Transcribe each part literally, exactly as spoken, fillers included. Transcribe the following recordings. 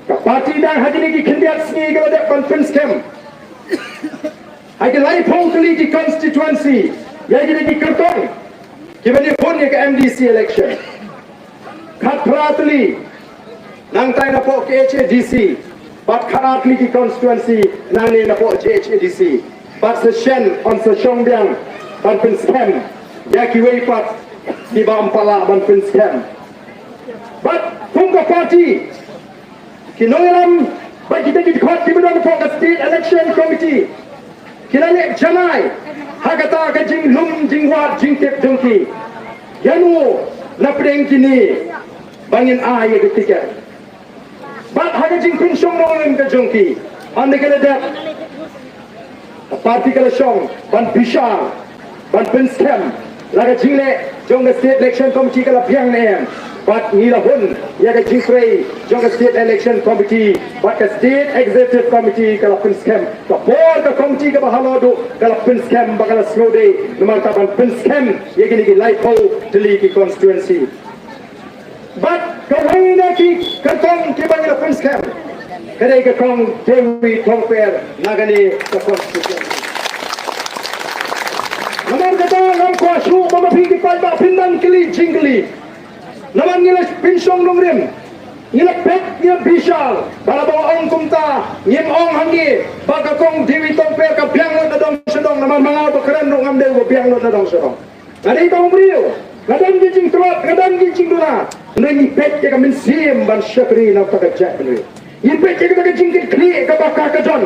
Ka party dang ha kine ki khyndiat sngi ka la dep ban pynskhem ha ki laiphew tylli ki constituency ïa kine ki kyrtong kiba ïakhun ïa ka M D C election. Khatphra tylli nangtai napoh K H A D C bad khatar tylli ki constituency nangne napoh J H A D C. Bad sa shen yn sa shong biang ban pynskhem ïa kiwei pat kiba ym pat lah ban pynskhem. Bad kum ka party ki nongïalam bad kita ki dkhot kiba don hapoh ka State Election Committee ki la leh janai ha kata ka jinglum jingwad jingtip jong ki ïano na pdeng kine ba ngin ai ïa ka tiket. Bad ha ka jingpynshong nongrim ka jong ki, ynda ka la dep, ka party ka la shong ban bishar, ban pynskhem la ka jingleh jong ka State Election Committee ka la biang ne em. Bad ngi la hun ïa ka jingtrei jong ka State Election Committee bad ka State Executive Committee ka la pynskhem. Ka por ka committee kaba halor duh ka la pynskhem ba ka la sngewdei namar ka ban pynskhem ïa kine ki laiphew tylli ki constituency. Bad kawei na ki kyrtong kiba ngi la pynskhem ka dei ka kong Dewi Thongper na kane ka constituency. Namar kata ngam kwah shuh ba ma phi ki paidbah phin nang kylli jingkylli. Namar ngi la pynshong nongrim, ngi la peit, ngi la bishar, ba la ba ong kumta ngim ong hangne ba ka kong Dewi Thongper ka biang lut na dong sha dong, namar ma nga ba kren ruh ngam dei ba biang lut na dong sha dong. Nga dei tang u briew, nga don ki jingtlot, nga don ki jingduna. Hynrei ngi peit ïa ka mynsiem ban shakri na kata ka jaitbynriew. Ngi peit ïa kata ka jingkitkhlieh kaba ka ka don.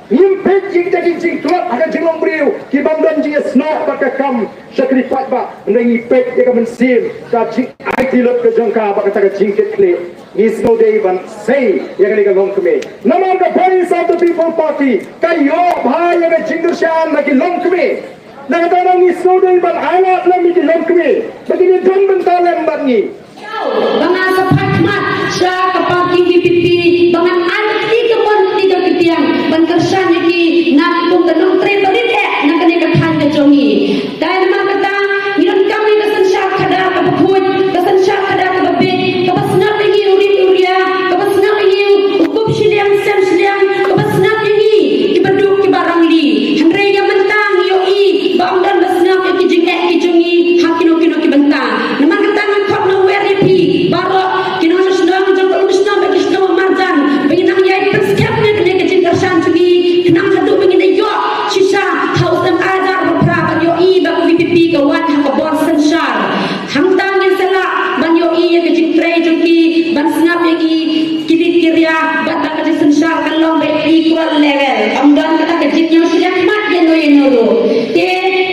Ngim peit ïa kita ki jingtlot ha ka jinglong briew ki bym don jingïasnoh bad ka kam shakri paidbah. Hynrei ngi peit ïa ka mynsiem ka jingaiti lut ka jong ka bad kata ka jingkitkhlieh. Ngi sngewdei ban sei ïa kane ka longkmie. Namar ka Voice of the People Party ka ïoh bha ïa ka jingkyrshan na ki longkmie. Na kata ngi sngewdei ban ailad lem ïa ki longkmie ba kin ïadon bynta lem bad ngi. Ba nga sa phai khmat sha ka party V P P ba ngan ai ka kti kamon kti ka ktiang ban kyrshan ïa ki na kum ka nongtrei barit eh na kane ka thaiñ ka jong ngi. Dei namar kata ngi donkam ïa ka synshar khadar kaba khuid, ka synshar khadar kaba bieit, kaba sngap ïa ngi u rit u ria, kaba sngap ïa ngi u kup shiliang sem shiliang, kaba sngap ïa ngi kiba duk kiba rangli. Hynrei ïa mynta ngi ïohi ba ym don ba sngap ïa ki jingeh ki jong ngi ha kino kino ki bynta. Namar kata ngan khot nongwer ïa phi baroh ki nongshong shnong jong ka Umshnong bad ki shnong marjan ba ngin nang ïai pynskhem ïa kane ka jingkyrshan jong ngi khnang haduh ba ngin ïoh shisha ha u snem ar hajar arphew phra ban ïohi ba ka V P P ka wan ha ka bor synshar. Hangta ngin sa lah ban ïohi ïa ka jingtrei jong ki ban sngap ïa ngi ki rit ki ria bad ba ka jingsynshar kan long ba equal level. Ym don kata ka jingïaw shiliang khmat ïano ïano ruh. Te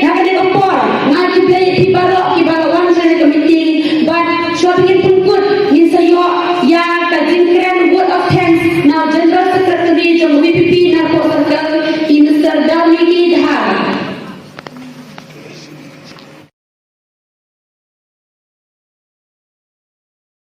ha kane ka por nga ai khublei ïa phi baroh kiba la wan sha ka meeting bad shuwa ba ngin pynkut ngin sa ïoh ïa ka jingkren vote of thanks na u General Secretary jong ka V P P Narpuh Circle, i Mister Dharmiki Dhar.